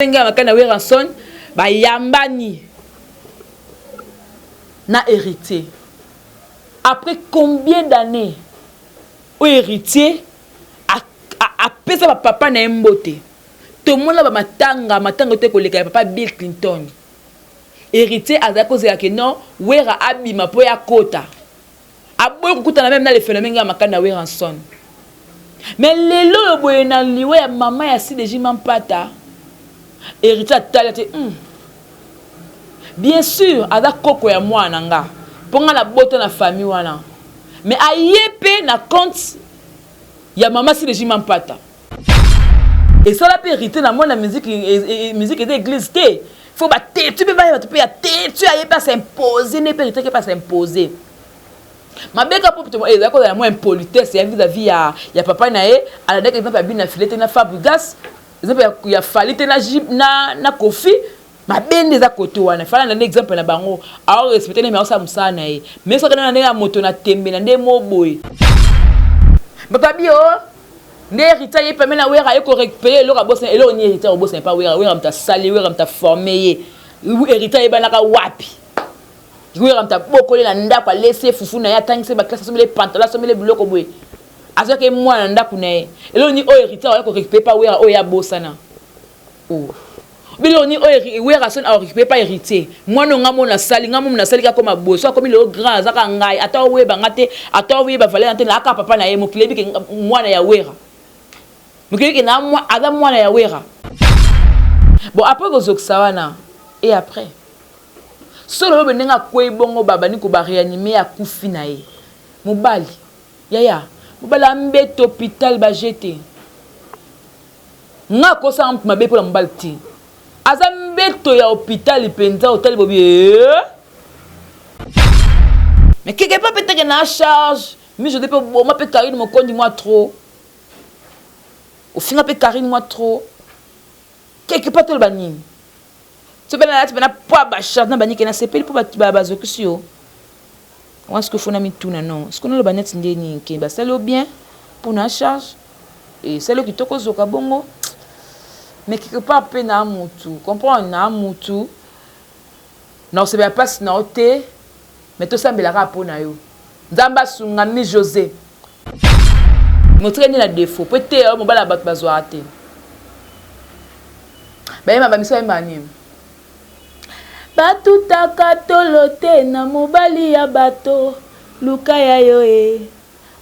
Ndenge ya makani na Werrason bayambani na Héritier après combien d'années oyo Héritier apesa ba papa na ye mbote. Tomona ba matanga matanga te koleka ya papa Bill Clinton. Héritier azalaki kozela ke non, Wera abima mpo ya kota, aboyi kokutana même na le phénomène ya makani na Werrason. Mais lelo oyo boye, na liwa ya mama ya Sideji Mampata, Héritier atali te. Bien sûr aza koko ya mwana na nga, mpo nga nabota na famille wana, mais aye mpe na compte ya mama Sideji Mampata. Esala mpe Héritier na mwana musique. Musique eza église te, faut batetu mpe baya, bato mpe ya tetu aye mpe as'impose nde mpe Héritier ke mpe as'impose mabeka, mpo ezali kozala mwa impolitesse ya vis-à-vis ya papa na ye. Alandaki exemple ya Bina File te na Fabrigas, exemple ya Fali te na Kofi. Mabe nde eza kote wana. Fali alanda exemple na bango, aorespecte nde, aosala mosala na ye. Mais soki na ndenge ya moto na tembe na nde mo boye, bato abi o nde Héritier ye pame na Wera, aye korécupérer eloko abosana. Eloko nini Héritier obosana epa Wera? Wera moto asali, Wera moto aforme ye. Héritier ayebanaka wapi? Wera moto abokoli na ndako, alesi ye fufu na ye, atangisi baclasse, asomeli pantalon, asomeli biloko boye, azwaki mwana na ndako na ye. Eloko nini oyo Héritier akoya korécupérer pa Wera oyo abosana? Oh, biloko nini oyo Wera soni akorécupérer pa Héritier? Mwana oyo nga mona asali, nga momo nasali kaka koma boye, so akomi lelo grand, azaka ngai. Ata oyeba nga te, ata oyeba valeur te, naaka papa na ye. Mokili yebi ke mwana ya Wera, mokili yebi ke aza mwana ya Wera. Bon, après kozokisa wana et après solo oyo ndenge akwei bongo, babandi kobaréanimer, akufi na ye. Mobali yaya, mobali ambeta hôpital bajete nga akosala mutu mabe mpona mobali te. Aza mbeto ya hôpital mpenza, otali bobi. Mais quelque part peut-être na charge mi-jode mpe oboma mpe Karine Mokondi mwa trop, ofinga mpe Karine mwa trop. Quelque part toloba nini? So mpe nalati mpena po bacharge na banike, nasepeli mpo bazokisi yo wana. Soki ofona mituna non, soki naloba neti nde nini ke basali yo bien mpona charge esali yo kitoko, ozoka bongo. Mais quelque part mpe na mutu comprendre, na mutu na kosepela mpasi na yo te, mais tosambelaka mpo na yo, Nzambe asunga. Mi José motika nde na défaut po ete oyo mobali ya bato bazwaka te, bayeba bamiso, bayeba nini, batutaka tolo te na mobali ya bato. Luka ya yo e,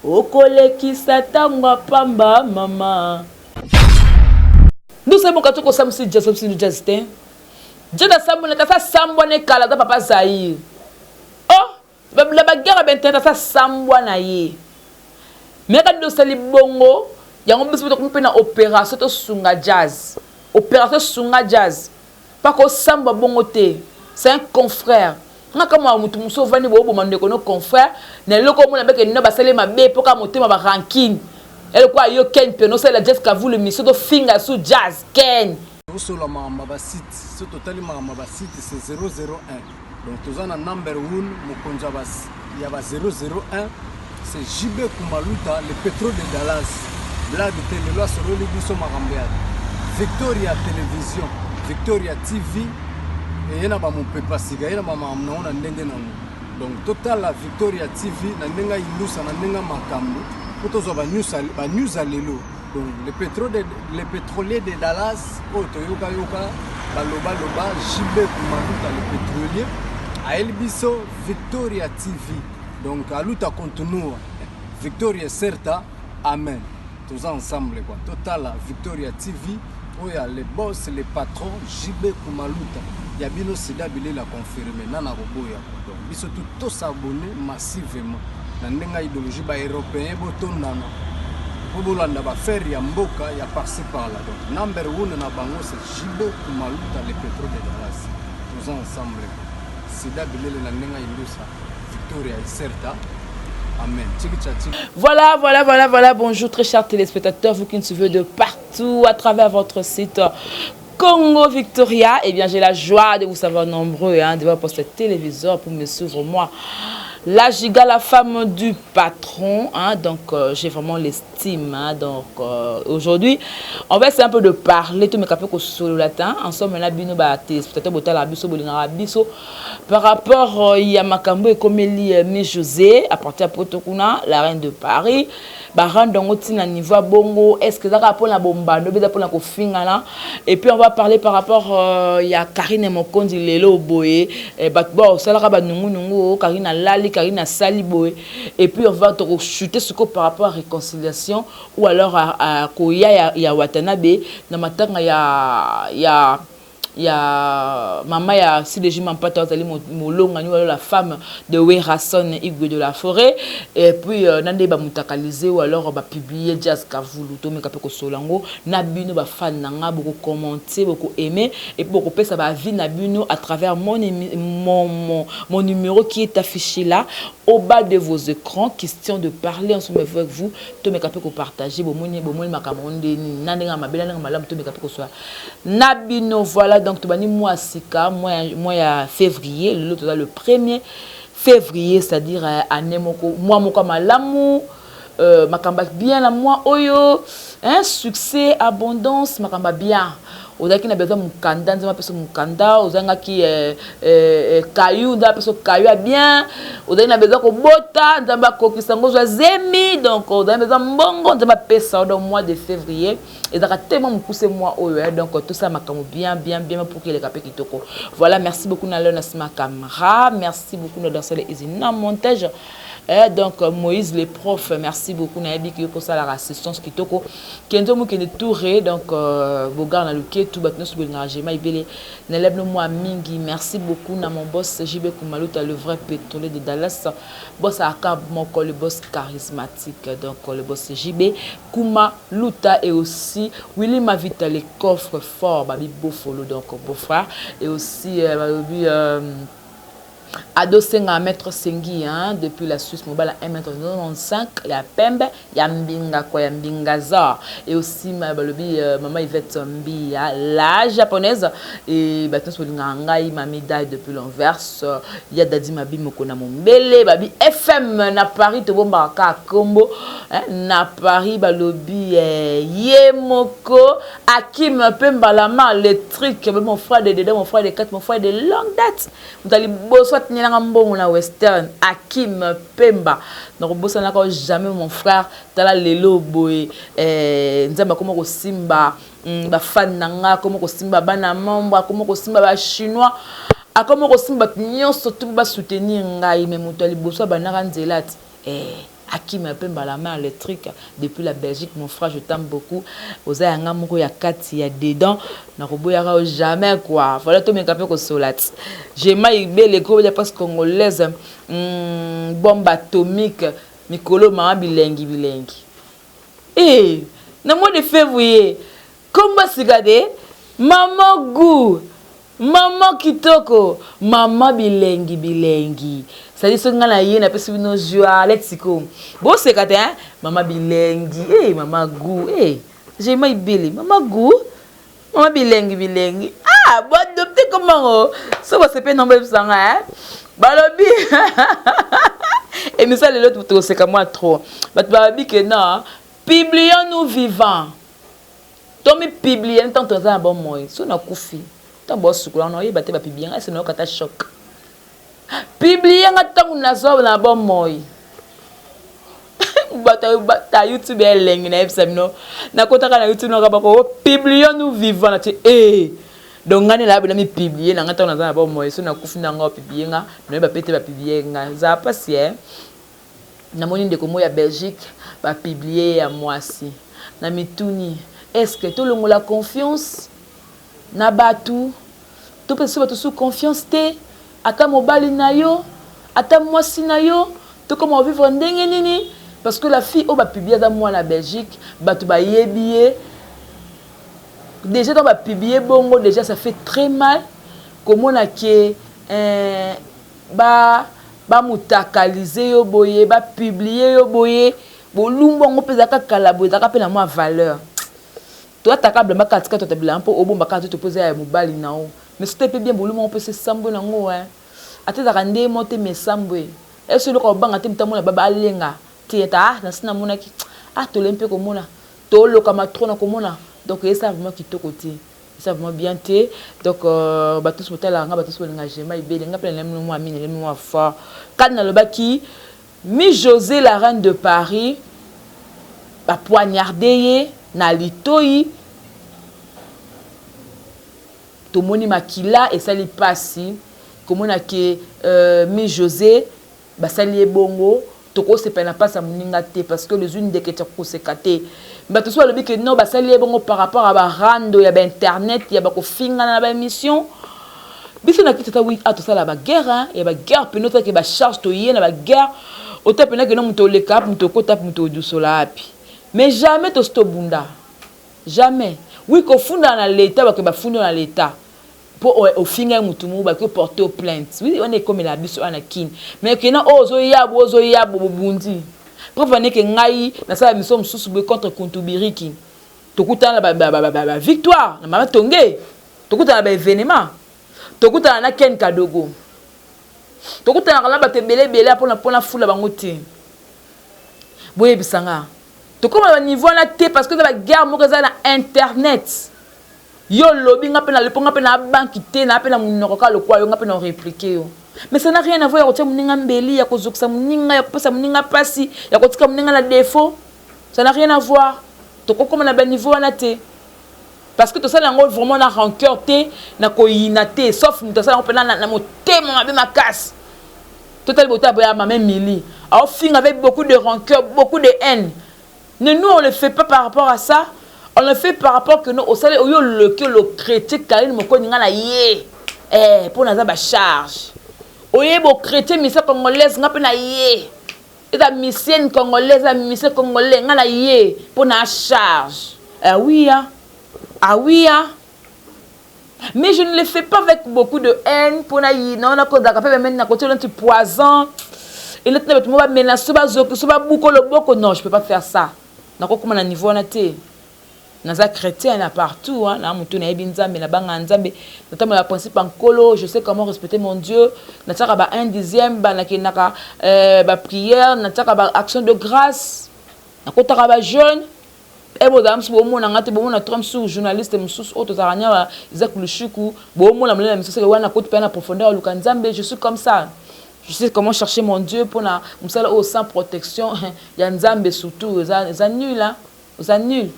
okolekisa ntango apamba mama. Ndusa moka tokosamisi jazz, samisi jazz te. Jazz asambwana kasi asambwana ekala, aza papa Zaire. Oh, na baguerre ya bainternet asa sambwa na ye. Me kaka nde osali bongo yango, biso tokomi mpe na opération tosunga jazz, opération sunga jazz mpaka osambwa bongo te. C'est un confrère. Nga kama motu mosusu ovandi booboma ndeko no confrère na eloko omona beke no basali mabe mpo kaka motema barancune. Eloko ayo Ken mpe nosalela Jazz Kavulu mission tofinga su Jazz Ken. Tosola makambo ya basite. So totali makambo ya basite, c'est 001. Donc toza na number 1, mokonzi ya ba 001, c'est JB Kumaluta, le pétrole de Dallas. Blague te, lelo asololi biso makambo ya Victoria Télévision, Victoria TV. Eye na bamopepa sika, ye na bamakambo nango na ndenge nango. Donc totala Victoria TV na ndenge ayindusa, na ndenge makambo, mpo tozwa banews ya lelo. Donc le pétrolier de Dallas oyo toyokayoka balobaloba, JB Kumaluta le pétrolier ayeli biso Victoria TV. Donc aluta continua, victoria certa, amen. Toza ensemble quoi. Totala Victoria TV oyo ya le boss, le patron JB Kumaluta ya bino, sida bilela confirme nana koboya. Donc biso tu tos'abonner massivement na ndenge ya idéologie. Baeuropéen botondana mpo bolanda baaffaire ya mboka ya par-ci par-là. Donc number one na bango, c'est JB Kumaluta le pétrole de Dallas. Toza ensemble, sida bilele na ndenge ya indusa, victoria ecerta, amen. Tiki tcha tiki. Voilà. Bonjour, très chers téléspectateurs, vous qui nous suivez de partout à travers votre site Congo Victoria. Eh bien, j'ai la joie de vous savoir nombreux, hein, devant votre téléviseur pour me suivre, moi. La Giga, la femme du patron, hein, donc j'ai vraiment l'estime. Hein, donc aujourd'hui, on va essayer un peu de parler, tout mes capés solo latin. Ensemble, na bino ba téléspectateur botala biso bolinga biso par rapport ya makambo ekomeli Miss José à partir ya poto kuna, la reine de Paris. Barendre yango ntina niveau ya bongo, est ce que ezaka mpona bombando mpe eza mpona kofingana? Et puis on va parler par rapport ya Karine Mokonzi. Lelo boye bato ba osalaka banungunungu, Karine alali, Karine asali boye. Et puis on va tokochute sikoyo par rapport à réconciliation ou alors à koya ya Watanabe na matanga ya mama ya CDG Mampata, azali molongani wala la femme de Werrason, Igwe de la forêt. Et puis na nde bamutakalize ou alors bapublie Jazz Kavulu. Tomeka mpe kosola yango na bino bafan na nga. Bokokommente, bokoaime et puis bokopesa baavis na bino à travers mon numéro qui est affiché là au bas de vos écrans. Question de parler ensemble avec vous. Tomeka mpe kopartage. Bomoni, bomoni makambo ndeni na ndenge ya mabe, na ndenge malamu. Tomeka mpe kosola na bino. Voilà, donc tobandi mwa sika, mois ya février. Lelo toza le 1er février, c'est-à-dire année moko, mois moko ya malamu, makambo ya bien na mois oyo, hein, succès, abondance, makambo ya bien. Ozalaki na besoin mokanda, Nzambe apesa mokanda. Ozangaki kayu, Nzambe apesa kayu ya bien. Ozalaki na besoin kobota, Nzambe akokisa yango, ozwa zemi. Donc ozalaki besoin mbongo, Nzambe apesa. Donc mois de février ezalaka tellement mokuse, mois oyo, donc tosala makambo bien, bien, bien pour que eleka mpe kitoko. Voilà, merci beaucoup na leo na nsima caméra, merci beaucoup na dansele izini na montage. Donc Moïse le prof, merci beaucoup. Nayebi ki yo kosalaka assistance kitoko. Kenzo mokende touré, donc bogar na luketu, bato nyonso bolingaka Gema Ebele, nalebino mwa mingi. Merci beaucoup na mon boss JB Kumaluta, le vrai pétrolier de Dallas, boss aka moko, le boss charismatique, donc le boss JB Kumaluta. Et aussi Willy Mavita, le coffre fort, babi Bofolo, donc beau-frère. Et aussi babi Ado Senga, maître Sengi, hein, depuis la Suisse, mobile 1m95, ya pembe, ya mbinga quoi, ya mbinga za. Et aussi ma balobi maman Yvette Mbia, la japonaise. Et bato bolinga ngai, mami Dai depuis l'Anvers, ya Dadi Mabi moko na Mombele, babi FM na Paris, to bomba ka kombo, hein, na Paris balobi ye moko Akim Pembalama électrique, mon frère de dedans, mon frère de quatre, mon frère de longue date. Mutali boso atinyelanga mbongo na Western, Akim Pemba, nakobosanaka jamais, mon frère. Tala lelo boye, Nzambe akoma kosimba bafani na nga, akoma kosimba bana membre, akoma kosimba bachinois, akoma kosimba bato nyonso tu basoutenir ngai. Me moto ya liboso abandaka nzela ti Akim Pemba la main électrique depuis la Belgique, mon frère, je t'aime beaucoup. Oza yanga moko ya kati ya dedans, nakoboyaka jamais quoi. Voilà, tomeka mpe kosola ti Gema Ibele gros ya presse congolaise, bombe atomique mikolo, mama bilengi bilengi. Na mois de février, kombo sika te, mama gu, mama kitoko, mama bilengi bilengi. C'est-à-dire soki ngai na ye napesi bino joie, leti sikoyo boseka te, hein? Mama bilengi, mama gu, Gema Ibele, mama gu, mama bilengi bilengi. Ah, boadopte komango so bosepe na boyebisanga, hein? Balobi émission lelo tokoseka mwa trop. Bato balobi ke non, publions-nous vivants, tomi publie ntango toza na bomoi. So nakufi, ntango bosukola na oyeba te bapublie ngai, ese nayoka ta choc. Publie nga ntango nazwa na bomoi. Bato ta YouTube ya elengi, nayebisa bino, nakotaka na YouTube, naka bako publions nous vivant na tie e. Donc ngai nde nayabi na mipublie na ngai ntango naza na bomoi. So nakufi na ngai, opublie nga, nayeba pe te bapublie nga. Ezala mpasi e. Namoni ndeko moko ya Belgique, bapublie ya mwasi na mituni. Est ce que tolongola confiance na bato? Topesa so bato su confiance te, ata mobali na yo, ata mwasi na yo, tokoma vivre ndenge nini? Parce que la fille oyo bapublie aza mwana Belgique, bato bayebi ye déjà. Ntango bapublie bongo déjà, ça fait très mal komona ke bamutakalize yo boye, bapublie yo boye. Bolumbu yango mpe ezalaka kala boye, ezalaka mpe na mwa valeur. Toataka bilamba katika, tota bilamba mpo obomba kaka to mpo eza ya mobali na yo. Mais soki mpe bien, bolumbu yango mpe se sambwe nango, ata ezalaka nde mo te, mais sambwe. Eso eloko kobanga te, moto amona baba alenga te ata ah nasi namonaki ah tolembi mpe komona tolokama trop na komona. Donc eza vraiment kitoko te, eza vraiment bien te. Donc bato nyonso botalaka nga, bato nyonso bolinga Gema Ebele, nga mpe nalembi mwa mingi, nalembi mwa fort. Kati nalobaki Mi José la reine de Paris bapoignarde ye na litoi, tomoni makila, esali mpasi komona ke Mi José basali ye bongo. Tokosepela na mpasi ya moninga te, parce que lozwi ndeke tia koseka te. Bato so balobi ke non, basali ye bongo par rapport à barando ya bainternet ya bakofingana na baémission. Biso na kiti ata wi a tosala baguerre ya baguerre pene, otalake bacharge toye na baguerre, ota pene keno moto oleka api, moto okota api, moto odusola api, mais jamais tosi tobunda, jamais. Oui, kofundana na leta, bake bafunda na leta mpo ofinga ye motu moko, baki oporte o plainte. Oui, wana ekomela biso wana kini, mais kena oyo ozoyabo ozoyabo bobundi. Preuve aneke ngai nasala miso mosusu boye contre Kuntubiriki, tokutana na bavictoire na mama Tonge, tokutana na baévénement, tokutana na Ken Kadogo, tokutanaka na bato ebele ebele mpona fula bango te. Boyebisanga, tokóma na baniveau wana te, parce que eza baguerre moko eza na internet. Yo olobi, nga mpe nalobi, nga mpe na banki te, na mpe na monoko kaka lokwa yo, nga mpe na réplique yo, mais ça n'a rien à voir ya kotia moninga mbeli, ya kozokisa moninga, ya kopesa moninga mpasi, ya kotika moninga na défaut. Ça n'a rien à voir. Tokokóma na baniveau wana te, parce que tosala yango vraiment na rancœur te, na koyina te, sauf moto asala yango mpena na motema mabe makasi. Totali bota boya mama Emily aofinga avec beaucoup de rancœur, beaucoup de haine. Mais nous, on le fait pas par rapport à ça, on le fait par rapport que no osali oyo oleki olo chrétien Karine Mokonzi, nga na ye mpo naza bacharge. Oyeba ochrétien mission congolaise, nga mpe na ye eza mission congolaise, eza mission congolais, nga na ye mpo na charge. Ah oui, ah, ah oui, ah. Mais je ne le fais pas avec beaucoup de haine mpona yina wana kozalaka mpe bemeni na kotia neti poison eleti na bato mo bamenace, so bazoki, so babuka loboko. Non, je peux pas faire ça. Nakokóma na niveau wana te. Naza chrétien na partout, hein, na motu nayebi Nzambe, nabanga Nzambe, natambola principe ya Nkolo. Je sais comment respecter mon Dieu. Natiaka ba 1 dixième, nakendaka baprière, natiaka baaction de grâce, nakotaka bajeûne. E bozala mosusu bomona nga te, bomona trop mosusu journaliste mosusu oyo tozalaka nya Isaac Lushuku, bomona molele na misusu wana koti mpe na profondeur oluka Nzambe. Je suis comme ça, je sais comment chercher mon Dieu. Mpona mosala oyo sans protection ya Nzambe surtout eza nul, hein? Eza nul.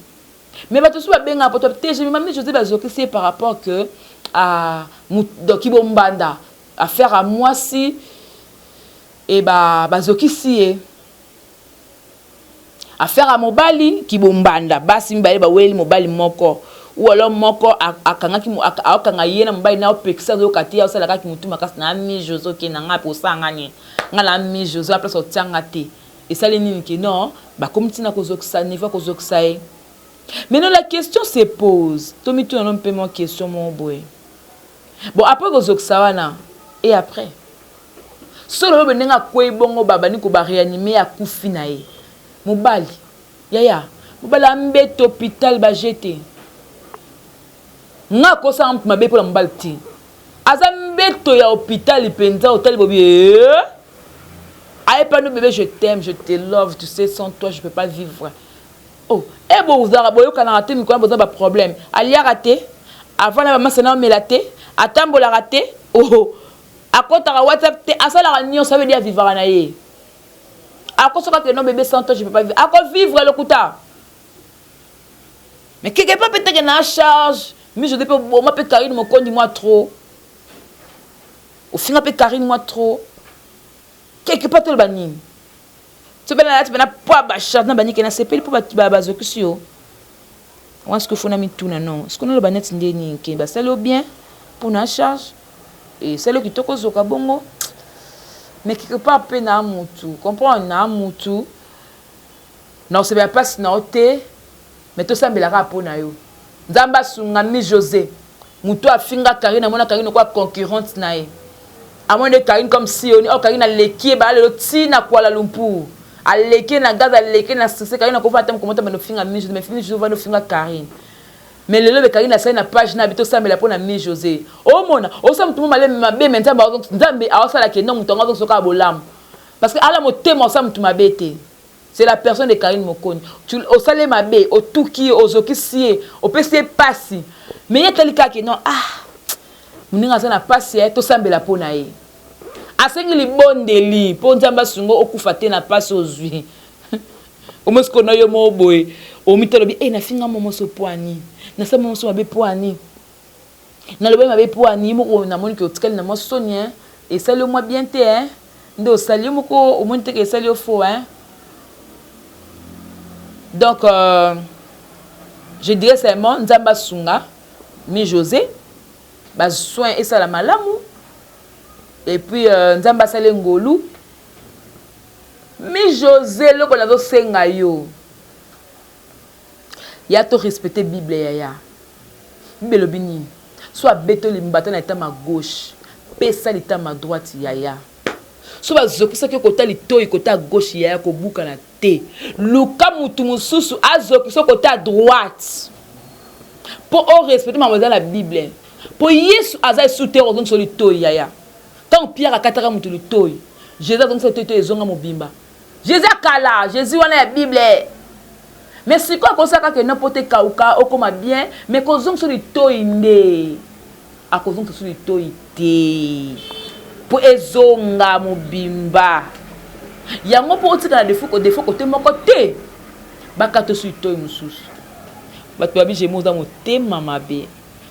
Mais bato mosusu babengaka poto te, mami José bazokisi ye par rapport que doki bombanda affaire ya mwasi e bazokisi ye affaire ya mobali kibombanda, basi mibale baweli mobali moko, ou alors moko akangaki, aokanga ye na mobali na opekisa, azoyoka te, aosala kaki motu makasi na mi José okenda nga mpe osanga nini, nga na mi José na place otianga te. Esali nini ke non, bakomi ntina kozokisa, niveau kozokisa ye. Maintenant, la question se pose, tomituna no mpe mwa question moko boye. Bon, après kozokisa wana, et après solo oyo ndenge akwei bongo, babandi kobaréanime, akufi na ye mobali, yaya mobali ambeta hôpital bajete nga akosala motu mabe mpona mobali te, aza mbeto ya hôpital mpenza. Otali bobi ayepani: "Bébé, je t'aime, je te love, tu sais, sans toi je peux pas vivre." Oh, e bozalaka boyokanaka te, mikolo boza baproblème, aliaka te, avanda bamasa na omela te, atambolaka te, oh, akɔtaka WhatsApp te, asalaka nyonso abedi, avivaka na ye. Akosoka ke: "Non bébé, sans toi je peux pas vivre." Akovivre lokuta. Mais quelque part peut-être na charge mi José mpe boma mpe Karine Mokondi mwa trop, ofinga mpe Karine mwa trop. Quelque part toloba nini? So mpe nalati mpena po ya bacharge na banike, nasepeli mpo bazokisi yo wana. Soki ofona mituna, non, soki naloba neti nde nini ke basali yo bien mpona charge esali yo kitoko ozoka bongo. Mais quelque part mpe na mutu comprendre, na mutu na kosepela mpasi na yo te, mais tosambelaka mpo na yo, Nzambe asunga mi José. Motu afinga Karine, amona Karine okwa concurrente na ye, amoni nde Karine comme si oni oyo Karine aleki ye baya lelo ntina Kuala Lumpur, aleki na gaz, aleki na succès. Karine akofana te mokomota bando ofinga mi José, mais mi José ovanda ofinga Karine. Mais lelo be Karine asali na page na bi tosambela mpo na mi José. Omona osala motu mo maleme mabe, mais Nzambe, Nzambe aosalaka eno moto yango azosoka bolamu. Parce que ala motema osala motu mabe te. C'est la personne de Karine Mokonzi. Osali mabe, otuki ye, ozokisi ye, opesi ye pasi. Mais ye atali kaka non, ah, moninga aza na pasi, ye tosambela mpo na ye. Asengi libondeli mpo Nzambe asunga okufa te na pasi ozwi. Omosiko na yo moko boye, omitala obi, e nafinga momoso po ani, nasala momoso mabe po ani, nalobi mabe po ani. Moko namoni ke otikali na mwa soni, esali yo mwa bien te, nde osali yo moko omoni te ke esali yo faux, hein. Donc je dirais seulement Nzambe asunga mi José, basoin esala malamu, et puis Nzambe asali ngolu. Mi José, eloko nazosenga yo ya to respecte Bible. Yaya, Bible elobi nini? So abetoli mbata na litama gauche, pesa litama droite. Yaya, so bazokisaki yo kota litoi kota gauche, yaya, kobukana te, luka mutu mosusu azokisa kota droite mpo orespecte makambo eza na Bible, mpo Yesu aza esu te ozongisa litoi. Yaya, ntango Pierre akataka mutu litoi, Jésus azongisa litoi to ezonga mobimba. Jésus akala, Jésus wana ya Bible. Mais sikoyo akosaka kaka eno mpo te kauka okóma bien, mais kozongisa litoi nde akozongisa so litoi te mpo ezonga mobimba yango, mpo otika na défaut kote moko te, bakata so litoi mosusu. Bato babi Jemo oza motema mabe,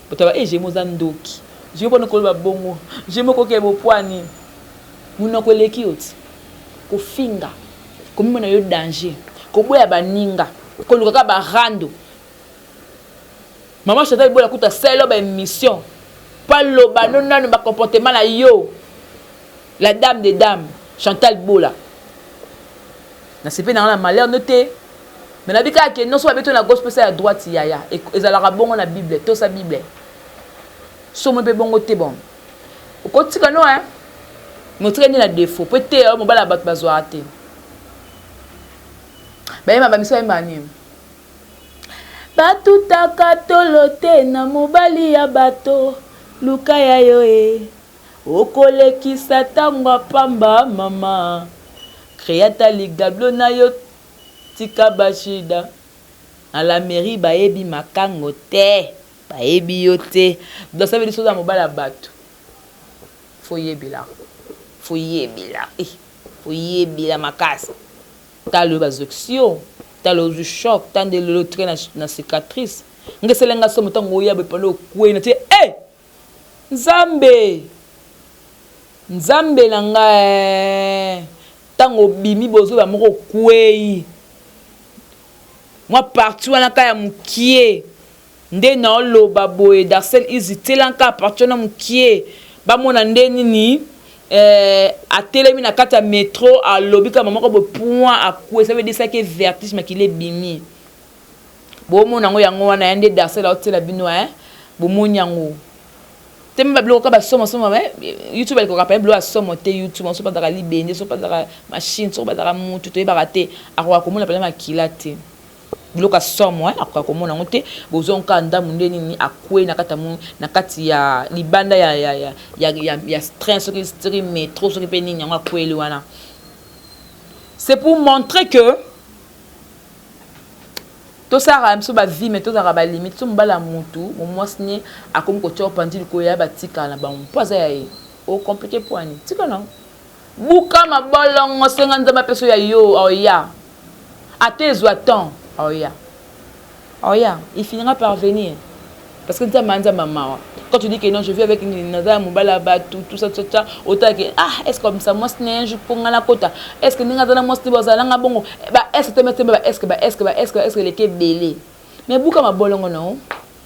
bato ba e Jemo oza ndoki, Jemo mpona koloba bongo, Jemo kokee bopwani monoko eleki yo ti kofinga, komimona yo danger, koboya baninga, koluka kaka barando. Mama Chantal Bola kuta asala baémission mpo aloba no nano bacomportement na yo. La dame de dame Chantal Bola, nasepe nanga na malheur no te, mais nabi kaka ke nyonso babeto na gauche, pesa ya droite. Yaya, ezalaka bongo na Bible, tosa Bible. Somo mpe bongo te. Bon, okotika no, hein, mais otika nde na défaut po ete oyo mobala bato bazwaka te. Bayeba bamiso, bayeba nini? Batutaka tolo te na mobali ya bato. Luka ya yo e okolekisa ntango apamba. Mama, créata ligablo na yo, tika bashida na la mairie. Bayebi makango te, bayebi yo te. Donc ça veut dire soza mobali ya bato, faut yebela, faut yebela, eh, faut yebela makasi. Tala oyo bazokisi yo, tala ozwi choc, ta nde lelo trai na cicatrice. Nga esalenga somo ntango oya boye panda okwei na tie e Nzambe, Nzambe na ngai. Ntango obimi bozoba moko, okwei mwa partie wana ka ya mokie nde naoloba boye. Darcel Izi, tielanga partie wana mokie, bamona nde nini. Atelemi na kati ya metro, alobi kaka moko boye, point, akwe. Ça veut dire saki vertige, makili ebimi. Bomona yango, yango wana ya nde Darcel aotiela bino, eh? Bomoni yango te? Me babiloko kaka basomosomo, YouTube alikoka pa biloko ya somo te. YouTube so bazalaka libende, so bazalaka machine, soko bazalaka mutu, toyebaka te. Akoka komona mpena makila te, biloko ya somo akoka komona yango te. Bozonga ndambu nde nini akwei na kati ya libanda ya train, soki metro, soki mpe nini yango akweli wana. C'est pour montrer que tosalaka biso bavie, mais tozalaka balimite. So mobali ya mutu, momwasi ne akomi kotia opandi likolo ya batikala na bango mpo aza ya ye, ocompliquer po ani tika nango. Buka mabolongo, senga Nzambe apeso ya yo. Oya ata ezwa temps, oya, oya, il finira par venir, parce que Nzambe, Nzambe mawa. Quand tu dis que non, je vis avec naza ya mobali ya bato, tout ça, tout ça, otala ke ah, est ce que komisa mwasi na ye un jour mpo nga nakota? Est ce que ndenge aza na mwasi te, bazala nanga bongo? Ba est ce te te, ba est ce que, ba est ce que, ba est ce que, ba est ce que eleki ebele. Mais buka mabolongo na yo,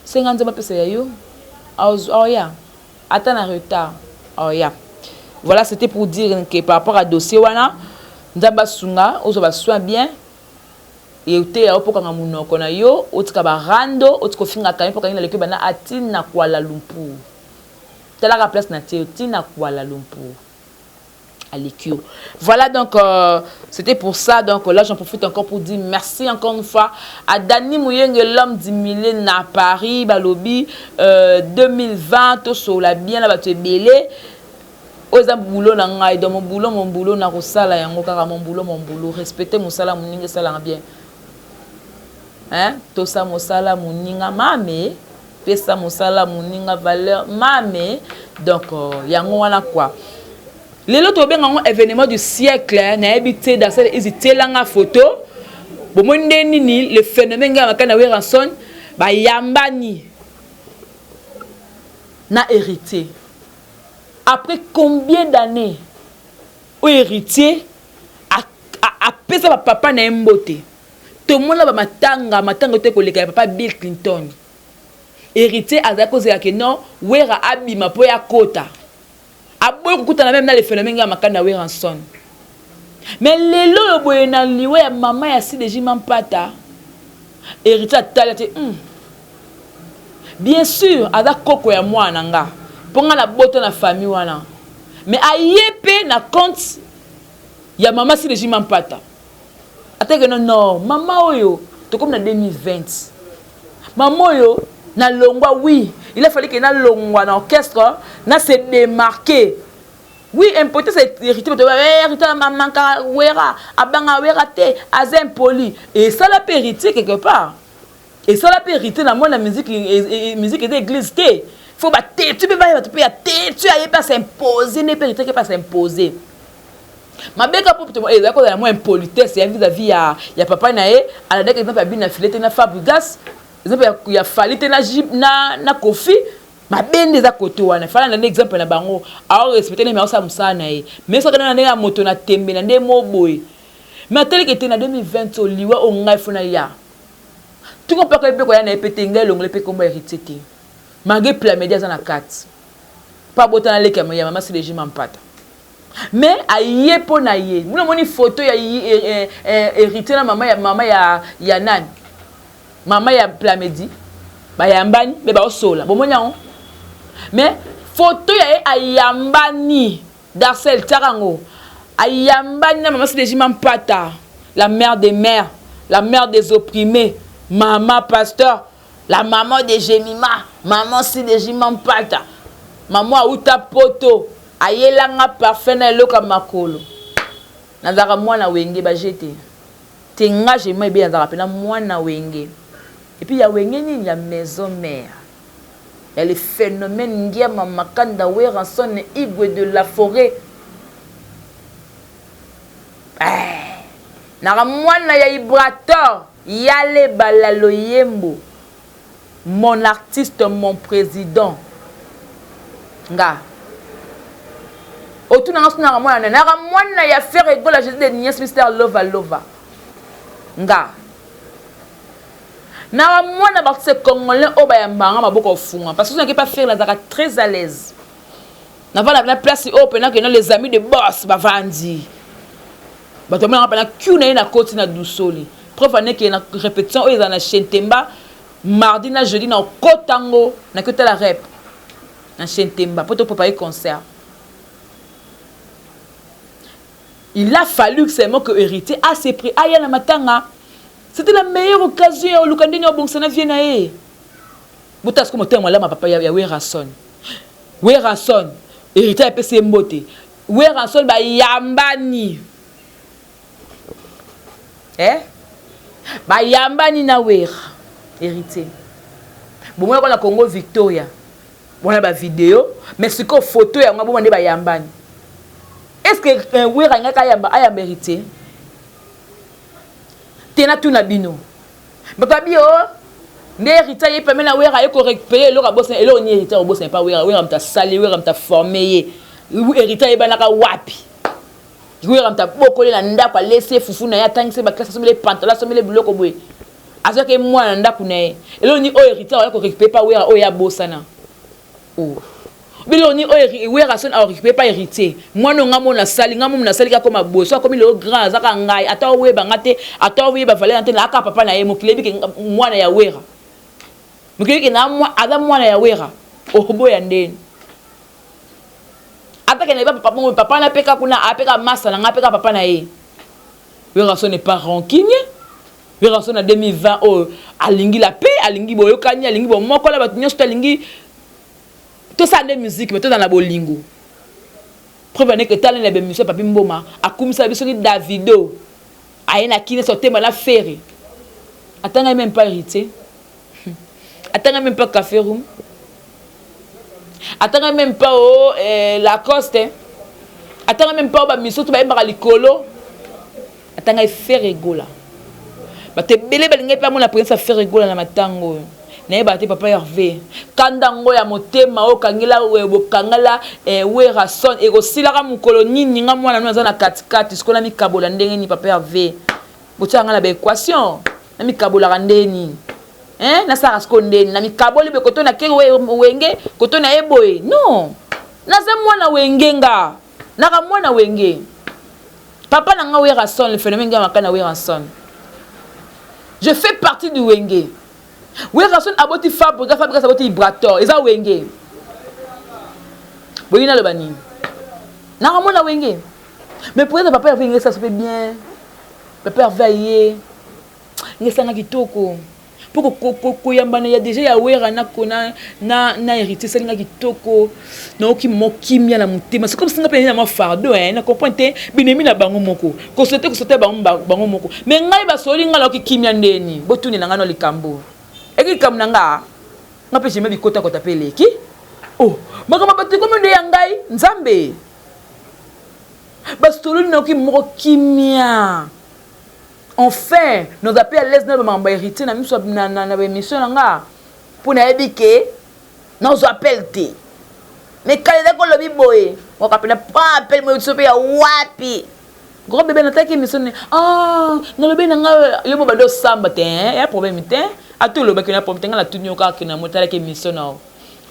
senga Nzambe apesa ya yo. Oya ata na retard, oya. Voilà, c'était pour dire que par rapport à dossier wana, Nzambe asunga ozwa basoin bien eteya yo mpo kanga monoko na yo, otika barando, otika ofingaka ye mpo kangi na leki banda atina Kuala Lumpur. Talaka place na tie yo tina Kuala Lumpur, aleki yo. Voilà, donc c'était pour ça. Donc là, j'en profite encore pour dire merci encore une fois à Dani Mouyenge, l'homme du milieu na Paris. Balobi 2020 tosola bien na bato ebele. Oyo eza boulot na ngai, donc mon boulot, mon boulot, nakosala yango kaka mon boulot, mon boulot. Respecte mosala moninga, esalaka bien, hein? Tosa mosala moninga, mame, pesa mosala moninga valeur, mame. Donc yango wana quoi. Lelo tobenga yango événement du siècle. Nayebi te, Darcel Izi, tielanga photo. Bomoni nde nini le phénomène ngai makani na Werrason bayambani na Héritier après combien d'années oyo Héritier apesa bapapa na ye mbote. Tomona bamatanga, matanga te koleka ya papa Bill Clinton. Héritier azalaki kozela ke non, Wera abima mpo ya kota, aboyi kokutana même na le phénomène ngai makanda na Werrason. Mais lelo oyo boye, na liwa ya mama ya Sideji Mampata, Héritier atali te. Bien sûr aza koko ya mwana na nga, mpo nga nabota na famille wana, mais aye mpe na compte ya mama Sideji Mampata. Atake no, non, mama oyo, tokomi na 2020, mama oyo nalongwa. Oui, il a fallu ke nalongwa na orchestre, na se démarquer. Oui, impolitesse, Héritier, bato, Héritier amanka Wera, abanga Wera te, aza impoli. Esala mpe Héritier quelque part, esala mpe Héritier na mwana. Musique, musique eza église te, faut batetu mpe baya, bato mpe ya tetu aye mpe as'impose nde mpe Héritier ke mpe as'impose mabeka mpo ezali kozala mwa impolitesse ya vis-à-vis ya papa na ye. Alandaki exemple ya Bina File te na Fabrigas, exemple ya Fally te na Kofi. Mabe nde eza kote wana. Fally alanda exemple na bango, aorespecte nde, aosala mosala na ye, mais soki na ndenge ya moto na tembe na nde mo boye. Mais ateleke te na 2020 oliwa oyo ngai fona ya tuko mpaka mpe koya na ye mpe te. Ngai elongole mpe kombo Héritier te, malgré Plamedi aza na kati mpo abotana leki ya mama Sileji Mampata. Mais aye mpo na ye. Muna moni photo ya Héritier na mama ya nani, mama ya Plamedi, bayambani mpe baosola. Bomoni yango, mais photo ya ye ayambani, Darcel tiaka yango, ayambani na mama Sileji Mampata, la mère des mères, la mère des opprimés, mama pasteur, la maman de Jemima, maman Sileji Mampata. Mama auta poto, ayelanga parfum na eloko ya makolo. Nazalaka mwana Wenge baje te te. Nga Jema ebe, nazalaka mpena mwana Wenge, et puis ya Wenge nini, ya maison mère, ya le phénomène Ngiama Makanda Werrason, Igwe de la forêt. Eh, naka mwana ya Ibrator Yale Balalo Yembo, mon artiste, mon président. Nga otunanga so naka mwana, naka mwana ya Ferre Gola, Jésus de Nies, Mister Lova Lova. Nga naka mwana baartiste congolais oyo bayambanga maboko ofunga, parce que soki pa Ferre, nazalaka très à l'aise. Navanda na place oyo mpena kena les amis de boss bavandi, bato bamonaka mpena q na ye na koti na dusoli. Preuve aneke na répétition oyo ezala na Chentemba mardi na jeudi, na okotango naki otala rep na Chentemba mpo topréparer concert. Il a fallu seulement que Héritier a ses prix aya na matanga. C'était la meilleure occasion ya oluka ndenge obongisa na vie na ye. Botala siko motema malamu ya papa ya Werrason. Werrason, Héritier apesi ye mbote. Werrason bayambani, eh? Bayambani na Wera, Héritier. Bomoi na Congo Victoria wana bavideo, mais sikoyo photo yango aboma nde bayambani. Est ce que Wera ngaki ayamba Héritier te? Natuna bino, bato abi o nde Héritier aye pembe na Wera, aye korécupérer eloko abosana. Eloko nini Héritier obosana epa Wera? Wera moto asali, Wera moto aforme ye. Héritier ayebanaka wapi? Wera moto abokoli na ndako, alesi ye fufu na ye, atangisi ye baklasse, asomeli pantalon, asomeli biloko boye, azwaki mwana na ndako na ye. Eloko nini oyo Héritier akoya korécupérer pa Wera oyo abosana? Biloko nini oyo Wera son arécupéré pa Héritier? Mwana nga mo nasali, nga mo nasali kaka koma boye, so akomi lelo grand, azaka ngai. Ata oyeba nga te, ata oyeba valeur te, naaka papa na ye. Mokili yebi ke mwana ya Wera, mokili yebi ke aza mwana ya Wera. Oboya ndeni? Atake na yeba papa bongo, papa na peka kuna, apeka masa na nga, apeka papa na ye. Wera son n'est pas rancunier. Wera son na 2020 oyo alingi la paix, alingi boyokani, alingi bomoko na bato nyonso. To alingi tosala nde musique, mais tozala na bolingo. Preuve ane ke tala na bemission Papi Mboma akumisa biso ki Davido aye na kine so tema na Ferre. Atanga même pas héritier. Atanga même pas Café Room. Atanga même pas oh, eh, Lacoste. Atanga même pas oh, ba mission to bayembaka likolo. Atanga Ferre Gola. Bato ebele balingaki mpe amona présence ya Ferre Gola na matanga oyo. Nayebaka te papa Herve. Kanda yango ya motema oyo okangela bokangala eh, Werrason ekosilaka mokolo nini? Nga mwana no aza na katikati sikoyo namikabola ndenge nini papa Herve? Botiaka nga na ba équation namikabolaka ndenge nini? Hein? Nasalaka sikoyo ndenge nini? Namikaboli boye koto na ke wenge koto na ye boye. Non. Naza mwana wenge nga. Naka mwana wenge. Papa na nga Werrason, le phénomène nga makana Werrason. Je fais partie du Wenge. Werrason aboti Fabrigas, Fabrigas aboti Ibrator, eza Wenge. Boyi na loba nini? Naka mwana Wenge. Mais pour être papa Hervé ngesa sope bien. Papa Hervé aye. Ngesa nga kitoko. mpo koyambana ya deja ya wera na, na, na, na héritier esali nga kitoko nayoki mo kimia na motema c'est comme si nga mpe na mwa fardeau hein, na comprendre te binemi na bango moko kosote kosote bango, bango moko mais ngai basoli nga nayoki kimia ndeni botunela ngai no likambo eki likambo na nga nga mpe jeme bikotakota mpe eleki oh makambo bato ekomi nde ya ngai nzambe basololi nayoki moko kimia. Enfin, naza pe à l'aise na makambo ya héritier na miso na, na, na baémission na nga mpo nayebi ke nazwa appel te mais kala ezaki olobi boye waka pena prend appel moyo biso mpe ya wapi gros bébé natalaki émission ne ah nalobi na nga yo mo bandi osamba te ya problème te ata olobaki na problème te nga natuni yo kaka ke na motalaki émission na yo.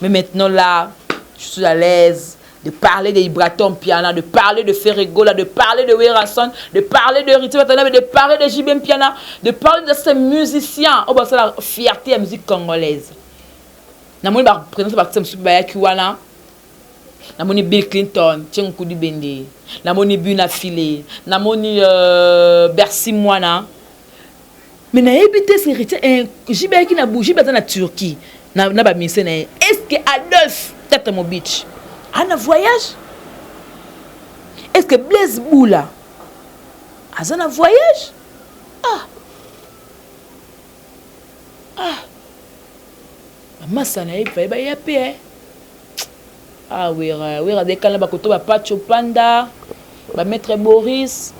Mais maintenant là, je suis à l'aise de parler de Ibrator Mpiana, de parler de Ferre Gola, de parler de Werrason, de parler de Héritier Watanabe, de parler de JB Mpiana, de parler de ces musiciens. Oh, bah, c'est la fierté de la musique congolaise. Namoni ba présence ba artiste mosusu bayaki wana. Namoni Bill Clinton, Tchengu Kudi Bende. Namoni Buna File. Namoni Bercy Mwana. Mais nayebi te ce Héritier eh, JB ayaki na JB aza na Turquie na, na ba musiciens na ye. Est-ce que Adolphe Tata Mobich a na voyage? Est-ce que Blaise Bula aza na voyage? Ah. Ah. Bamasa na ye faye baya pe eh. Ah Wera, Wera dekala bakoto ba Pacho Panda, ba Maître Boris.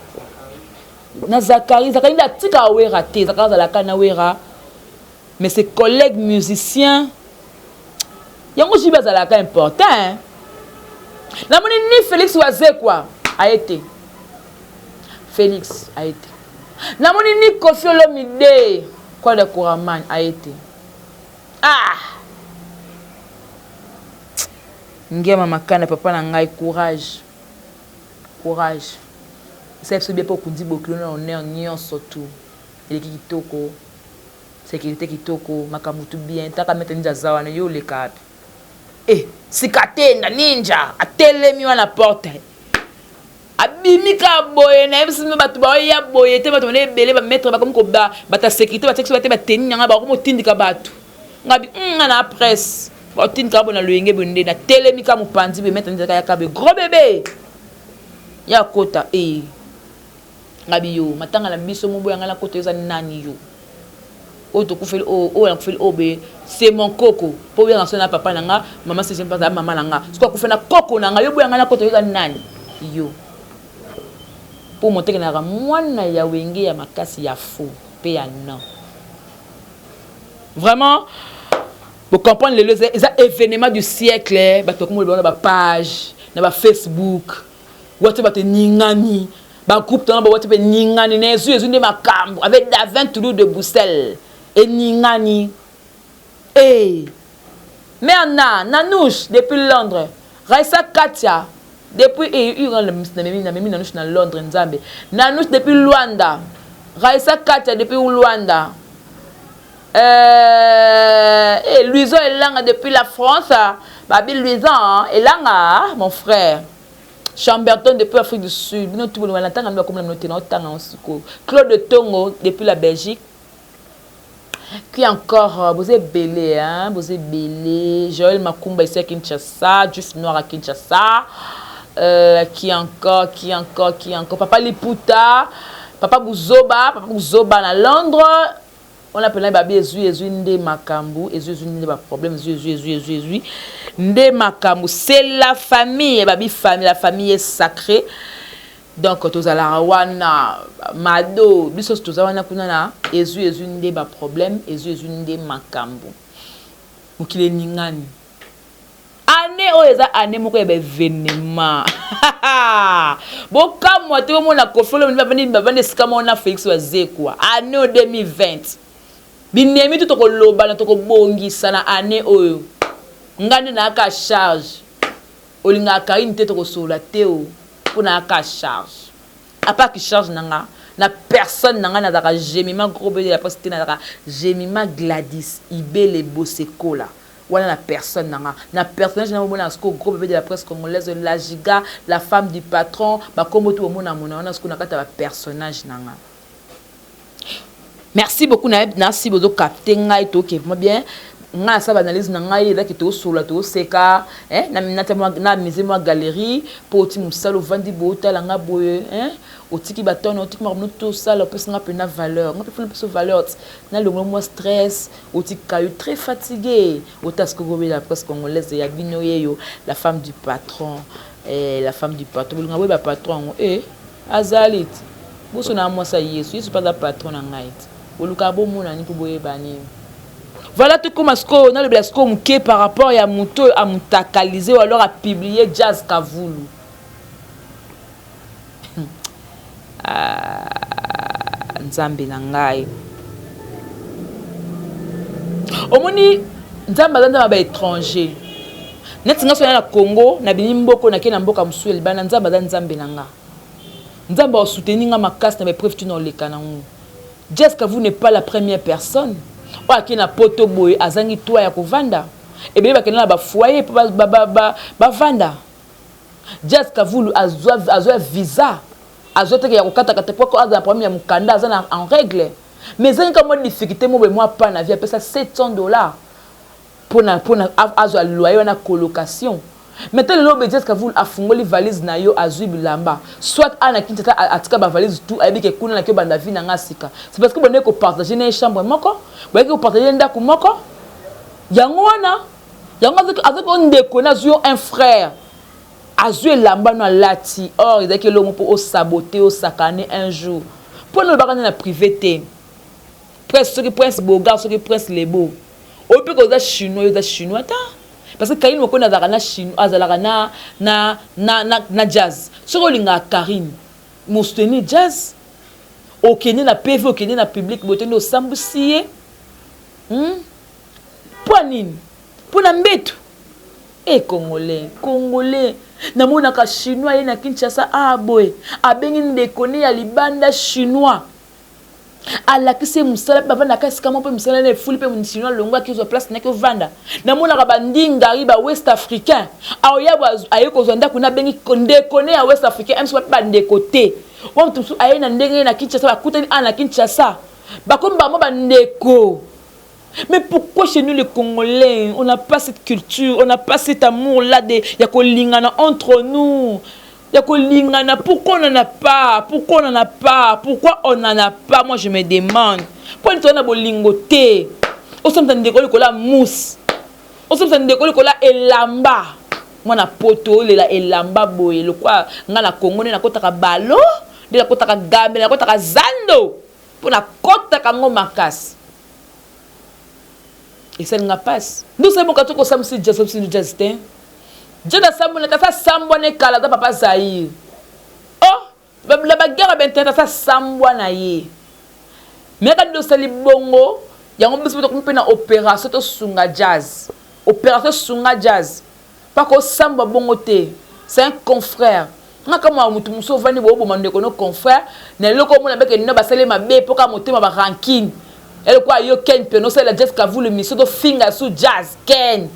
Na Zacharie, Zacharie nde atikaka Werra te, Zacharie azalaka na Werra mais ses collègues musiciens yango JB azalaka important hein. Namoni ni Felix Wazekwa aye te, Felix aye te, namoni ni Koffi Olomide Kwada Kuraman aye te. Ah Ngiama Makanda papa na ngai courage. Courage esali biso bien po okundi bokilo na honneur nionso tout eleki kitoko securite kitoko makambu tout bien taka maitre ninja aza wana yo oleka wapi eh sika tenda ninja atelemi wana porte abimi kaka boye nayebisi bino bato baoya boye te bato bana ebele ba maitre bakomi koba bato ya securite batiaki biso bate bateni nanga bakomi kotindika bato Nga bi hum nga na presse. Ba tindika bo na loyenge bo nde na telemi ka mopanzi be maître nzaka ya kabe gros bébé. Ya kota eh. Nga bi yo matanga na biso mo boya nga na kota eza nani yo. Oyo tokufeli oyo oyo nakufeli oyo be c'est mon koko po oyo na papa na nga maman c'est pas maman na nga. Siko akufa na koko na nga yo boya nga na kota eza nani yo. Po moteke na mwana ya wenge ya makasi ya faux pe ya non. Vraiment bo comprendre lelo eza, eza événement du siècle bato bakomi koloba na ba page na ba Facebook wati bato eningani ba groupe tona ba wati mpe eningani na ezwi ezwi nde makambo avec Davin Toulouse de Bruxelles eningani eh Merna Nanouche depuis Londres Raissa Katia depuis eh namemi Nanouche na Londres nzambe Nanouche depuis Luanda Raissa Katia depuis Luanda eh, Louison Elanga depuis la France Babi Louison Elanga mon frère Chamberton depuis Afrique du Sud bino tout bolingana ntanga bino bakomona bino te na otanga yango sikoyo Claude Tongo depuis la Belgique qui encore boza ebele hein boza ebele Joël Makumba ici à Kinshasa Juif Noir à Kinshasa. Qui encore, qui encore, qui encore? Papa Liputa, Papa Buzoba, Papa Buzoba na Londres. On appelle babi ezui ezui nde makambu, ezui ezui nde ba problème, ezui ezui ezui ezui ezui nde makambu. C'est la famille, babi famille, la famille est sacrée. Donc tozalaka wana mado biso toza wana kuna na ezui ezui nde ba problème, ezui ezui nde makambu. Mokili eningani. Année oyo eza année moko ya baévénement. Bokamwa te bomona Koffi Olomide bavandi bavandi esika moko na Félix Wazekwa. Année oyo 2020, binemi to tokolobana, tokobongisa na année oyo. Ngai nde nayaka charge. Olingaka Karine te, tokosolola te o mpo nayaka charge. Apart charge na nga na personne na ngai, nazalaka Jemima gros bébé de la presse te, nazalaka Jemima Gladys Ibele Bosekola wana na personne na nga. Na personnage na bomona siko gros bébé de la presse congolaise, la giga, la femme du patron, bakombo tu bomona mona wana siko na kati ya bapersonnage na nga. Merci beaucoup na nasi bozocapter ngai. Toke vraiment bien. Ngai asala baanalyse na ngai, ezaki tosolola, toseka na mise mwa galerie mpo oti mosala, ovandi boye, otala nga boye, otiki batone, otiki makambo tosala, opesi nga mpena valeur. Nga mpe fona mpesa valeur, nalongola mwa stress. Otika yo très fatigué, ota sikoyo kobela la presse congolaise ya bino yeyo, la femme du patron, la femme du patron. Bolinga boyeba patron yango azali ti boso na mwasi ya Yesu. Yesu mpe aza patron na ngai ti bolukaka bomonani mpo boyeba nini. Voilà, tokóma sikoyo nalobela sikoyo moke par rapport ya moto oyo amutakalize ou alors apublie Jazz Kavulu. Ah, Nzambe na ngai, omoni Nzambe aza Nzambe ya baétranger. Neti nga so na Congo, nabimi mboko, nake na mboka mosusu ya libanda, Nzambe aza Nzambe na nga. Nzambe asoutenir nga makasi na baépreuve tina oleka nango. Jazz Kavulu n'est pas la première personne oyo ake na poto boye azangi toit ya kovanda. Ebele bakenda na bafoyer mpo bavanda. Jazz Kavulu azwa visa, azwa teke ya kokatakata po aza na problème ya mokanda, aza na en règle, mais ezangi ka mwa difficulté mo boye, mwa pa na vie. Apesa 700 $ mpona azwa loyer wana, colocation. Mais te lelo Jazz Kavulu afungoli valise na yo, azwi bilamba, soit a na Kinshasa, atika bavalise tout, ayebi ke kuna naki obanda vie na nga sika. C'est parce que bondeki kopartage na ye chambre moko, boyaki kopartage ndako moko. Yango wana yango azaki o ndeko na azwi yo un frère, azwi elamba no alati. Or ezalaki elongo mpo osabote, osakane un jour mpo na olobaka nde na privé te. Prince, soki Prince Bogar, soki Prince Lebo oyo mpe koza Chinois, oyo eza Chinois ta, parce que Karine Mokonde azalaka na Chinois, azalaka na Jazz. Soki olingaka Karine, mosoutenir Jazz. Okende na PV, okende na public boye te nde osambwisi ye, Mpo nini? Mpo na mbeto. E Congolais, Congolais, namonaka Chinois ye na Kinshasa a boye, abengi ndeko ne ya libanda Chinois, alakisi ye mosala mpe bavandaka esika moko mpe mosala na efuli mpe Chinois alongwaki, ozwa place naki ovanda. Namonaka bandingari ba West Africain, aoya aye kozwa ndako na abengi ndeko ne ya West Africain mso bape bandeko te. Wa moto mosusu aye na ndenge na Kinshasa, bakutani a na Kinshasa, bakomi bango bandeko. Mais pourquoi chez nous les Congolais, on n'a pas cette culture, on n'a pas cet amour-là de ya kolingana entre nous? Ya kolingana, pourquoi on n'en a pas? Pourquoi on n'en a pas? Pourquoi on n'en a pas? Moi je me demande. Pourquoi nous avons bolingo te? Osomisa ndeko likolo ya mousse. Osomisa ndeko likolo ya elamba. Mwana poto olela elamba boye lokwa nga na Congo nde nakotaka balo, nde nakotaka gambe, nakotaka zando mpo nakotaka yango makasi. Esalinga mpasi nde osali moka to kosambwisi Jazz, osambwisi Jazz te. Jazz asambwanaka, asa sambwana ekala, aza papa Zaire. Oh, na baguerre ya bainternet, asa sambwa na ye. Me kaka nde osali bongo yango, biso mpe tokomi mpe na opération tosunga Jazz, opération sunga Jazz mpaka osambwa bongo te. C'est un confrère. Nga kama motu mosusu ovandi booboma ndeko no confrère na eloko omona beke nino basali mabe mpo kaka motema barancune. Eloko ayo Ken mpe nosalela Jazz Kavulu mission tofinga su Jazz. Ken,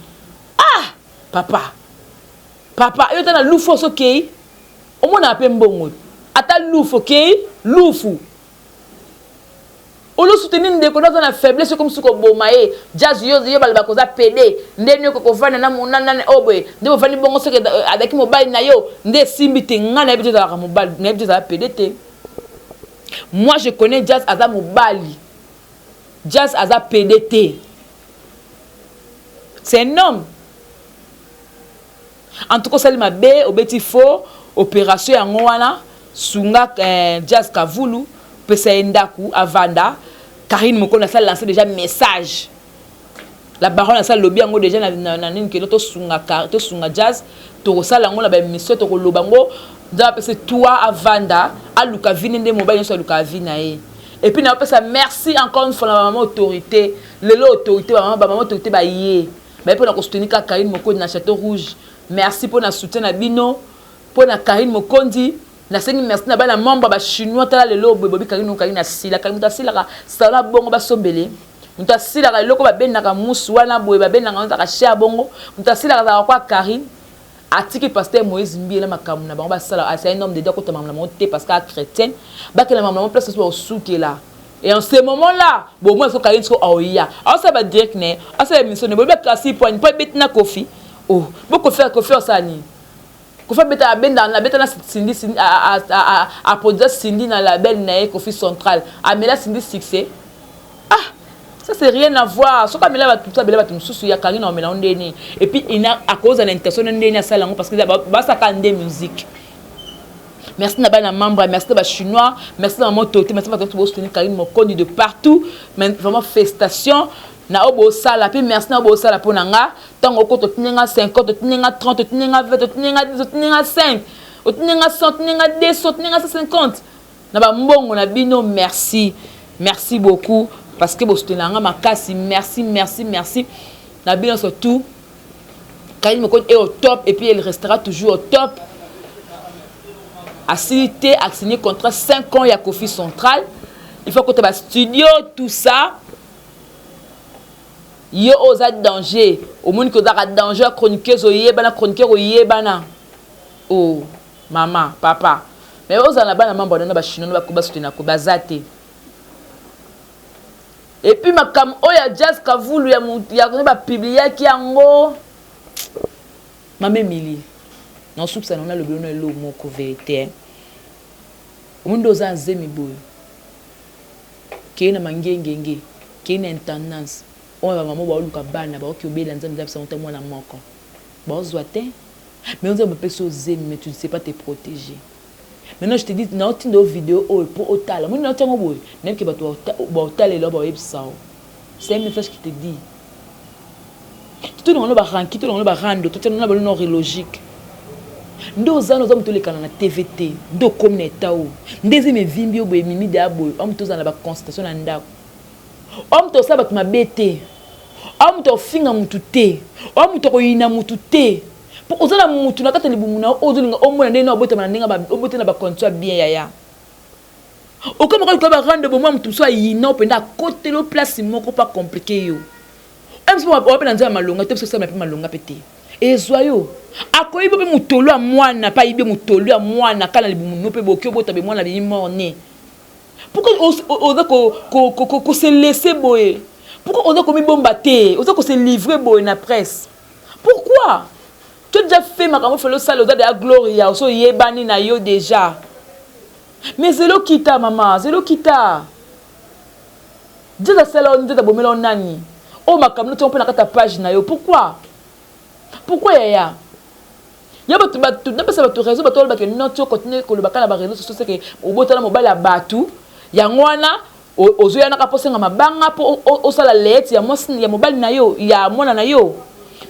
ah papa, papa, yo ata na lufu oso okei, omonaka mpe mbongo, ata lufu okei lufu. Olo soutenir ndeko naza na faiblesse comme soki oboma ye. Jazz yo yo balobaka oza pede nde nini okoki kovanda na mona nani oyo boye nde bovandi bongo soki azalaki mobali na yo nde esimbi te. Ngai nayebi te ozalaka mobali, nayebi te ozala pede te. Moi je connais Jazz aza mobali, Jazz aza pede te, c'est un homme. En tout cas osali mabe, obeti faux opération yango wana. Sunga Jazz Kavulu, pesa ye ndaku avanda. Karine Mokonzi asala lancer déjà message, la baronne asala lobi yango déjà na nini keno tosunga, tosunga Jazz. Tokosala yango na baémission, tokoloba yango. Nzambe apesa toi avanda, aluka vie nde mobali nyonso aluka vie na ye. Et puis naopesa merci encore une fois na bamama autorité. Lelo autorité, bamama autorité baye baye mpona kosoutenir kaka Karine Mokonzi na Château Rouge. Merci mpona soutien na bino mpona Karine Mokonzi. Nasengi merci na bana membre bachinois. Tala lelo boye bobi Karine, Karine asila. Karine moto asilaka sala bongo, basombele moto asilaka eloko babendaka musu wana boye, babendaka ezaka cher bongo. Moto asilaka azalaka kwa Karine atiki pasteur Moïse Mbiye na makambo na bango basala. C'est un homme de Dieu, akota makambo na bango te parce que chrétienne bakela makambo na bango place nyonso bakosukela. Et en ce moment là bomoi so Karine siko aoya aosala badirect na ye, asala émission ne boyebi akasi poani mpo ebeti na Kofi. Oh, bokofi, Kofi osala nini? Kofi abeta, abenda, abeta na Cindy. Aproduisa Cindy na label na ye Kofi Central. Amela Cindy succès. Ah, ça c'est rien à voir. Soki amela bato, abela bato mosusu ya Karine amela ngo ndeni. Et puis ina akozala na intention na ndeni asala yango parce que basaka nde musique. Merci na bana membre, merci na bachinois, merci na mama tote, merci bato bosoutenir Karine Mokondi de partout. Mais vraiment félicitation na oyo bosala. Mpe merci na oyo bosala mpo na nga. Ntango okota, otindi nga 50, otindi nga 30, otindi nga 20, otindi nga 10, otindi nga 5, otindi nga 100, otindi nga 200, otindi nga 150 na bambongo na bino. Merci, merci beaucoup parce que bosoutenir nga makasi. Merci, merci, merci na bino surtout. Karine Mokonzi est au top et puis elle restera toujours au top. Asili te, asigné contrat 5 ans ya Kofi Central. Il faut kota bastudio, tout ça. Yo oza danger, omoni ke ozalaka danger ya chroniqueuse oyebana, chroniqueur oyebana. O oh, mama, papa, mais ozala na bana mambo na bachinois basoutenako baza te. Et puis makambo oyo ya Jazz Kavulu ya ya bapubliaki yango, mama Emilie, nasukisa nango, nalobi ono elo moko vérité. Omoni nde oza nzemi boye, kei na mangengenge, kei na intendance oyo bamama baoluka bana, baoki obela Nzambe, Nzambe sango te mwana moko baozwa te. Mais Nzambe apesi ozemi, mais tu ne sais pas te protéger. Maintenant je te dis, naotinda o vidéo oyo mpo otala. Moni naotiango boye, nayebi ke bato baotalela, baoyebisa o c'est un message qui te dit. Tolongo baranki, tolongo barando, totiana na balino logique. Nde oza na oza moto olekana na TV te, nde okomi na eta oyo, nde eza mevimbi oyo boye, emimi deya boye. Oyo moto ozala na baconsultation na ndako, oyo moto osala bato mabe te, oyo moto ofinga motu te, oyo moto akoyina motu te, mpo oza na motu na kati ya libumu na yo oyo ozolinga omona ndenge na obotama na ndenge obota na bacondition ya bien. Yaya, okomaka luka barande bomoi, motu mosusu ayina mpenza, akotela place moko mpo acompliquer yo. Oyo mpe na nzela ya malonga te, biso osala mpe malonga mpe te. Ezwa yo, akoyibi mpe motolo ya mwana, mpe ayibi motolo ya mwana kala na libumu no, mpe boki obota be mwana bimi mort-né. Pourquoi oza kose laisser boye? Pourquoi oza komibomba te? Oza kose livrer boye na presse, pourquoi? Tu as déjà fait makambo fele osala, oza deya gloria, oso oyebani na yo déjà. Mais zelo kita, mama, zelo kita. Nzete asala yo, nzete abomela yo nani? Oyo makambo notiango mpe na kati ya page na yo, pourquoi? Pourquoi, yaya? Ya bato, bato napesa bato raison. Bato balobaka non, ti ocontinue koloba kaka na baréseau sociaux, seke obotana mobali ya bato. Yango wana ozoyanaka mpo osenga mabanga mpo osala leyete ya mwasi ya mobali na yo, ya mwana na yo.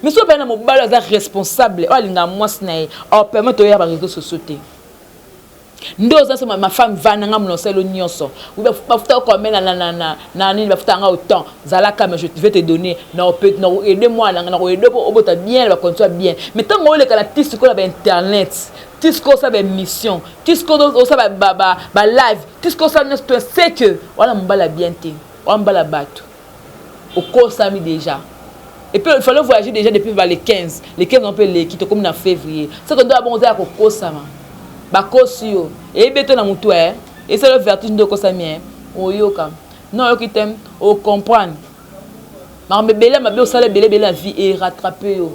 Mais soki opaya na mobali oyo aza responsable, oyo alingaka mwasi na ye, aopermettre oya baréseau sociaux te. Nde oza so ma femme, vana nga mona osala nyonso, bafuta combien na nini? Bafuta nga autant, zalaka, mais je vais te donner na koaider mwana nga, na koaider mpo obota bien na bacondition ya bien. Mais ntango oleka na ti sikoyo na bainternet, ti sikoyo osala baémission, ti sikoyo osala balive, ti sikoyo osala nyonso, to c'est que wana mobali ya bien te, wana mobali ya bato, okosami déjà. Et puis il fallait voyager déjà depuis ba le 15, le 15 on peut leki, tokomi na février. C'est que ndo bongo oza ya kokosama, bakosi yo, eyebi to na motu e esala vertige nde okosami e oyoka. Non, oyoki te, ocomprendre makambo ebele mabe osala ebele ebele na vie erattrape yo.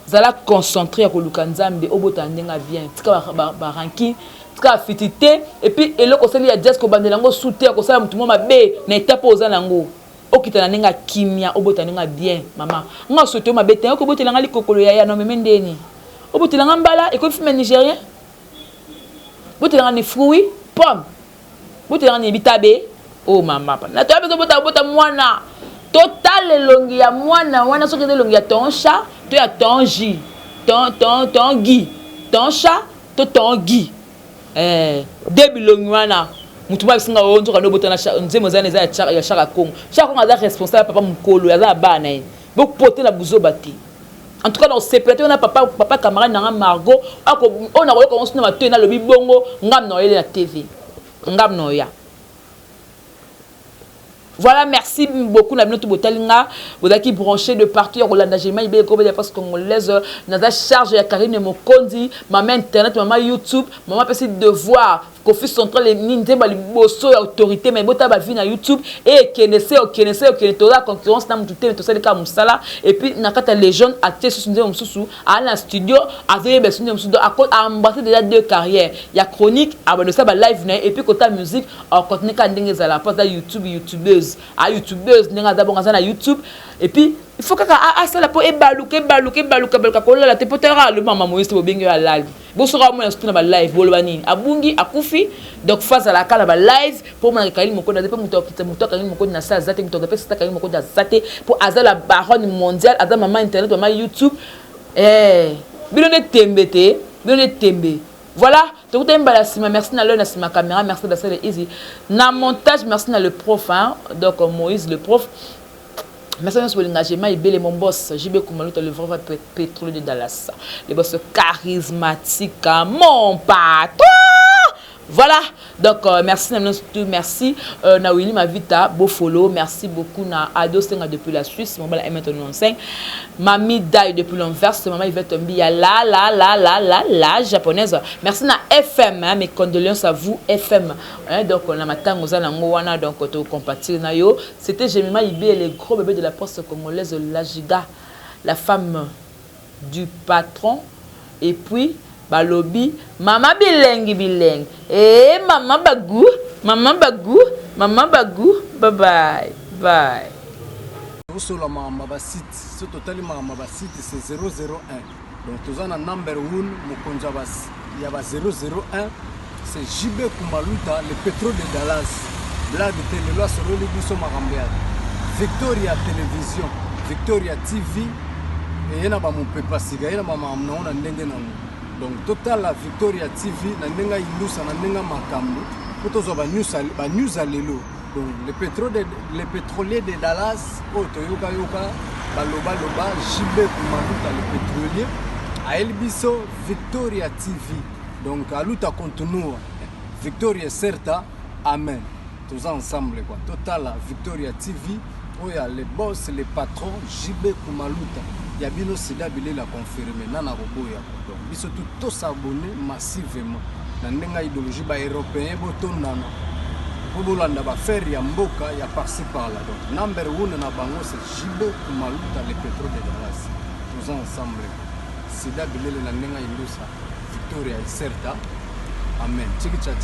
Zala concentré ya koluka Nzambe, obotana ndenge ya bien. Tika barancune, tika bafiti te. Et puis eloko osali ya dias, kobandela yango su te, ya kosala motu mwa mabe na etape oyo oza nango. Okita na ndenge ya kimia, obota ndenge ya bien. Mama, nga soto yo mabe te. Okobotela nga likokolo ya ya na omeme ndeni, obotela nga mbala ekomi film nigérien. Botela nga ni fruit pomme, botela nga ni bitabe. O oh, mama, na toya mpe bota bota mwana, totala elongi ya mwana wana, soki eza elongi ya ton chat to ya ton j ton ton ton Guy, ton chat to ton Guy, de bilongi wana. Motu moko abisinga oyo nzoka nde obotana. Nzembo eza eza ya Chaka Congo. Chaka Congo aza responsable, papa mokolo aza na bana na ye. Bopote na buzoba te. En tout cas, na osepela te wana. Papa, papa, camarade nanga Margot, oyo nakoyoka ngo suna matoi, nalobi bongo ngam na oyele na TV, ngam na oya. Voilà, merci beaucoup na bino tout botali nga, bozalaki branché de partout ya kolanda Jema Ibele Kobe ya presse congolaise. Naza charge ya Karine Mokonzi, mama internet, mama YouTube, mama apesi devoir Kofi Central ni nzembo ya liboso ya autorité. Mais botala bavues na YouTube e ekende se, okende se, okende. Toza concurrence na motu te, tosali kaka mosala. Et puis na kati ya Légion, atie susu nzembo mosusu, aa na studio, azoyeba susu nzembo mosusu. Donc aembrassé déjà deux carrières ya chronique, abandi osala balive na ye, et puis kota musique, acontinue kaka ndenge ezala, mpo aza YouTube, youtubeuse, a youtubeuse ndenge aza bongo, aza na YouTube. Et puis il faut kaka asala mpo ebaluka, ebaluka, ebaluka, ebaluka. Kolala te, mpo talaka alobi mama Moïse te. Bobengi oyo alali, bosoka omona surtout na balive, boloba nini? Abungi, akufi. Donc faut azalaka na balive mpo omonaka Karine Mokonzi aza mpe moto akita. Moto akangi Mokonzi na se aza te, moto akapesa akangi Mokonzi aza te, mpo aza la baronne mondiale, aza mama internet, mama YouTube. Bino nde tembe te, bino nde tembe. Voilà, tokutani mbala nsima. Merci na l'oeil na nsima caméra, merci Basele Easy na montage, merci na le prof, hein? Donc Moïse le prof, merci nyonso bolinga Jema Ebele, mon boss JB Kumaluta, le vrai pétrole de Dallas, le boss charismatique, mon patron. Voilà, donc merci na tout, merci na Willy Mavita Bofolo, merci beaucoup na Ado Senga depuis la Suisse, mon bala M95, Mami Dai depuis l'Anvers, maman Yvette Mbia, la la la la la la japonaise. Merci na FM, hein, mes condoléances à vous FM, hein, donc on a matango za nango wana, donc to compatir na yo. C'était Jemima Ibé, le gros bébé de la poste congolaise, la giga, la femme du patron, et puis balobi mama bilengi bilengi e mama bagu, mama bagu, mama bagu. Bye bye bye. Tosola makambo ya basite. So totali makambo ya basite, c'est 001. Donc toza na number 1, mokonzi ya ba 001, c'est JB Kumaluta, le pétrole de Dallas. Blague te, lelo asololi biso makambo ya Victoria Télévision, Victoria TV. Eye na bamopepa sika, ye na bamakambo nango na ndenge nango. Donc totala Victoria TV na ndenge ayindusa, na ndenge makambo, mpo tozwa banews ya lelo. Donc le pétrolier de Dallas oyo toyokayoka balobaloba, JB Kumaluta le pétrolier, ayeli biso Victoria TV. Donc aluta continua, victoria certa, amen. Toza ensemble quoi. Totala Victoria TV oyo ya le boss, le patron JB Kumaluta ya bino, sida bilela confirme nana koboya. Donc biso tu tos'abonner massivement na ndenge ya idéologie. Baeuropéen botondana mpo bolanda baaffaire ya mboka ya par-ci par-là. Donc number one na bango, c'est JB Kumaluta, le pétrole de Dallas. Toza ensemble, sida bilele na ndenge ya indusa, victoria certa, amen. Chiki cha chiki.